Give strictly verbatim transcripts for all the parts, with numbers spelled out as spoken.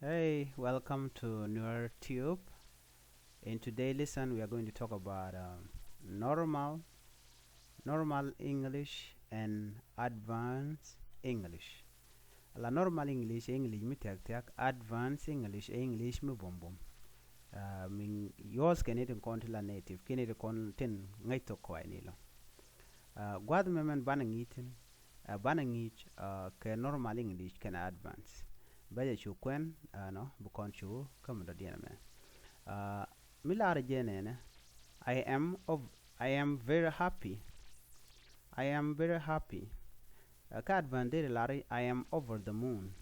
Hey, welcome to Nuer Tube. In today's lesson, we are going to talk about um, normal, normal English and advanced English. La normal English, English mi thiak thiak, advanced English, English mi buɔm buɔm. Uh, min yours kɛn it in kɔn ti la native, kɛn it in kɔn tin ŋäc thok kɔaini lɔ. Uh, guath mɛ mɛn banɛ ŋi̱i̱c thin, uh, banɛ ŋi̱i̱c uh, kɛ normal English kɛn advance. Bɛ jɛ cu kuɛn uh, nɔ bi kɔn cu kä mi dɔ̱diɛn mɛ. Uh, mi lar jɛ nɛnɛ, I am of, I am very happy. I am very happy. Uh, kä advance deri lar I am over the moon.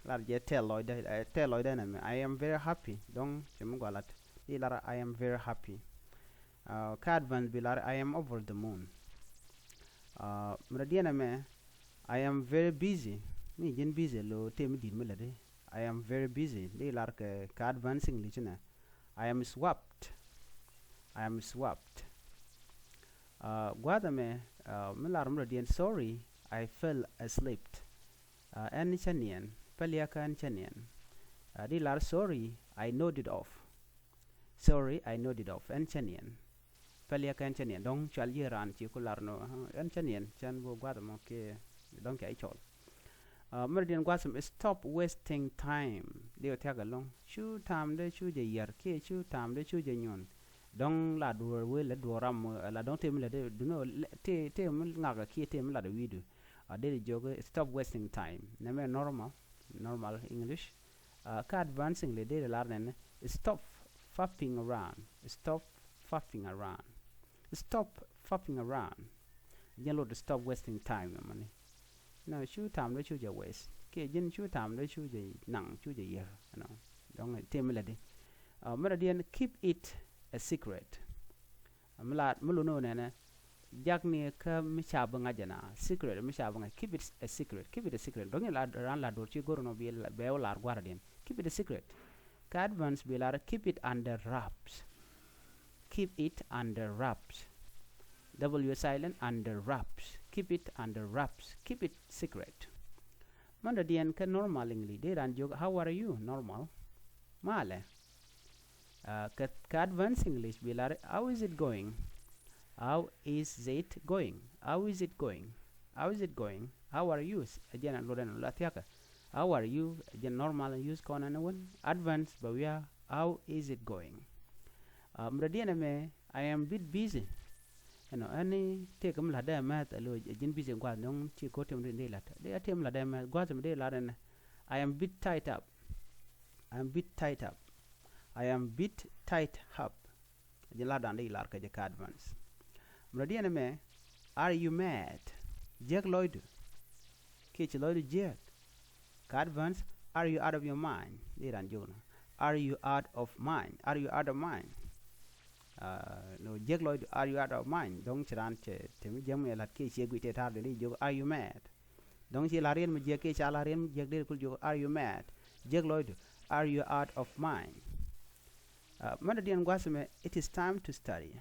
Lar jɛ tɛl lɔcdɛ, uh, tɛl lɔcdɛ nɛ mɛ, I am very happy. Dɔŋ cɛ mi gɔlat di lar I am very happy. Uh, kä advance bi lar I am over the moon. Uh, mi rɔ diɛn ɛmɛ, I am very busy. Mi ji̱n busy lo tëë mi di̱t mi lätdi. I am very busy. Di lar kɛ, kɛ advance English nɛ, I am swamped. I am swamped. Uh, guath ɛmɛ, uh, mi lar mi rɔ diɛn, sorry, I fell asleep. Uh, ɛn cä niɛn, päliakä ɛn cä niɛn. Uh, di lar sorry, I nodded off. Sorry, I nodded off. Ɛn cä niɛn. Päliakä ɛn cä niɛn. Dɔ̱ŋ cual ji̱ raan ci ku lar nɔ, uh, ɛn cä niɛn. Cän bo guath ɛmɔ kiɛ dɔ̱ŋ kiɛ icɔl. Uh, mɛrɛ diɛn guath ɛmɛ, stop wasting time. Di wä thiak ɛlɔ̱ŋ. Cu tamdɛ cu jɛ yär kiɛ cu tamdɛ cu jɛ nyuɔn. Dɔ̱ŋ la duɔ̱ɔ̱r wee lɛ duɔ̱ɔ̱r ram, uh, la dɔ̱ŋ tëë mi lɛ dee, dunɔ, tëë, tëë mi ŋakä kiɛ tëë mi lat wi̱i̱du. A dee di jiök, stop wasting time. Nɛmɛ normal, normal English. Uh, kä advanced English dee di lar nɛnɛ, stop fapping around. Stop fapping around. Stop fapping around. Ji̱n lot stop wasting time nɔmɔni. Nɔ cu tamdä cu jɛ waste. Kiɛ ji̱n cu tamdä cu jɛ naŋ, cu jɛ yär. Ɛnɔ dɔ̱ŋ tëë mi lätdi. Uh, mɛrɛ diɛn, keep it a secret. Mi la, mi luni wä nɛnɛ, jakni kä mi ca bi ŋa̱c ɛna, secret mi ca bi ŋa̱c, keep it a secret, keep it a secret. Dɔ̱ŋ in la, raan la duɔ̱r ci go̱r nɔ bi la, bɛ wä lar gua̱rä diɛn. Keep it a secret. Kä advance bi lar, keep it under wraps. Keep it under wraps. W silent, under wraps. Keep it under wraps. Keep it secret. Mɛn dɔ̱diɛn kä normal English dee raan jiök, how are you? Normal. Malɛ. Uh, kä, kä advanced English bi lar, how is it going? How is it going? How is it going? How is it going? How are you? Ɛ jɛn a luɔt ɛn la thiakä. How are you? Ɛ jɛn normal use kɔn ɛn wän. Advanced bɛ wiaa, how is it going? Uh, mi rɔ diɛn ɛmɛ, I am bit busy. Ɛnɔ ɛn tëëkɛ mi la̱tdä ɛmɛth ɛ lo̱c ɛ ji̱n busy gua̱th nɔŋ ci ko̱r tëë mi dee la̱t. Dee a tëë mi la̱tdä ɛmɛth gua̱th mi dee la̱t ɛn, I am bit tied up. I am bit tied up. I am bit tied up. Ji̱n la̱tdan di lar kä jɛ kä advance. Mi rɔ diɛn ɛmɛ, are you mad? Jiäk lɔcdu. Kiɛ ci lɔcdu jiäk. Kä advance, are you out of your mind? Di ran jiök nɔ. Are you out of mind? Are you out of mind? Uh, nɔ jiäk lɔcdu, are you out of mind? Dɔ̱ŋ ci ran cɛ te mi jiäk mi lat kiɛ ciɛ guic tëë ta̱a̱r di jiök, are you mad? Dɔ̱ŋ ci la rien mi jiäk kiɛ ca la rien mi jiäk dee kul jiök, are you mad? Jiäk lɔcdu, are you out of mind? Uh, mɛn dɔ̱diɛn gua̱th ɛmɛ, it is time to study.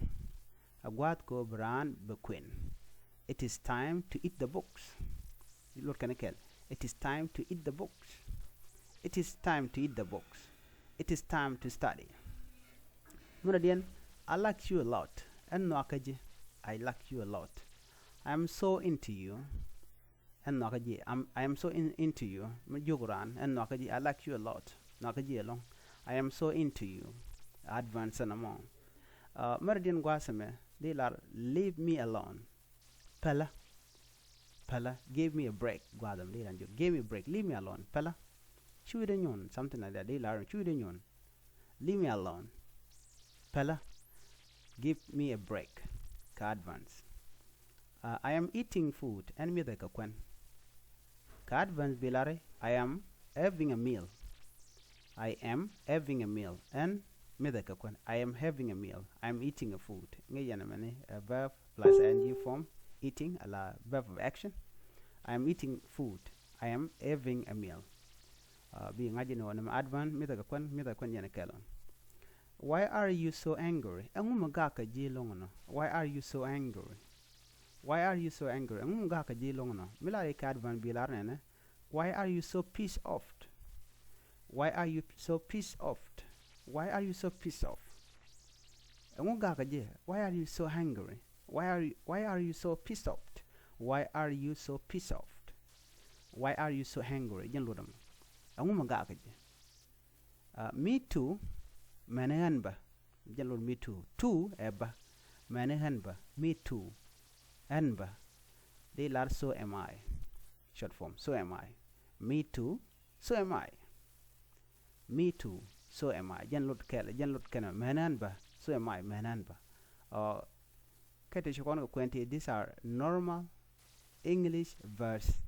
A gua̱th kɔ bi raan bi kuɛn. It is time to eat the books. Luɔt kɛn kɛl. It is time to eat the books. It is time to eat the books. It is time to study. Mɛn dɔ̱diɛn, I like you a lot. Ɛn nhɔakä ji̱. I like you a lot. I am so into you. Ɛn nhɔakä ji̱, I'm, I am so in, into you. Mi jiök raan, ɛn nhɔakä ji̱, I like you a lot. Nhɔakä ji̱ ɛlɔ̱ŋ. I am so into you. Advance ɛn ɛmɔ. Uh, mɛrɛ diɛn gua̱a̱th ɛmɛ, di lar, leave me alone. Pälä. Pälä. Give me a break. Gua̱a̱th ɛmɛ, di lar jiök, give me a break. Leave me alone. Pälä. Cuudɛ nyuɔn. Something like that. Di lar, cuudɛ nyuɔn. Leave me alone. Pälä. Give me a break. Kä advance. Uh, I am eating food. Ɛn mi̱thɛ kɛ kuɛn. Kä advance bi lari, I am having a meal. I am having a meal. Ɛn mi̱thɛ kɛ kuɛn. I am having a meal. I am eating a food. Ŋäc yɛn ɛmɛni, a verb plus ing form, eating, ala verb of action. I am eating food. I am having a meal. Uh, bi ŋa̱c ni wä ni mɛ advance, mi̱thɛ kɛ kuɛn, mi̱thɛ kɛ kuɛn yɛn kɛl ɔ. Why are you so angry? Ɛŋu mi gak kɛ ji̱ loŋ nɔ? Why are you so angry? Why are you so angry? Ɛŋu mi gak kɛ ji̱ loŋ nɔ? Mi lar i̱ kɛ advance bi lar nɛnɛ. Why are you so pissed off? Why are you so pissed off? Why are you so pissed off? Ɛŋu gak kä jɛ? Why are you so angry? Why are you, why are you so pissed off? Why are you so pissed off? Why are you so angry? Jɛn luɔt ɛmɔ. Ɛŋu mi gak kä jɛ? Uh, me too. Mɛn ɣän bä. Jɛn luɔt me too. Too ɛ bä. Mɛn ɣän bä. Me too. Ɣän bä. Di lar so am I. Short form. So am I. Me too. So am I. Me too. So am I. Jɛn luɔt kɛl, jɛn luɔt kɛn. Mɛn ɣän bä. So am I. Mɛn ɣän bä. Uh, kɛ ti ci kɔn kɛ kuɛn ti, these are normal English versus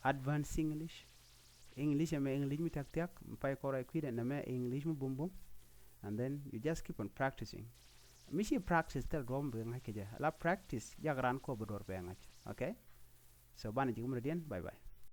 advanced English. English ɛmɛ English mi thiak thiak, mi pay kɔrɛ kui̱dɛ, nɛmɛ English mi bum bum. And then you just keep on practicing. Mi ci practice thil duɔ̱ɔ̱p mi bi ŋa̱c kɛ jɛ. La practice jak ran kɔ bi duɔ̱ɔ̱r bɛ ŋa̱c. Okay? So banɛ ji̱ kumɛ diɛn. Bye bye.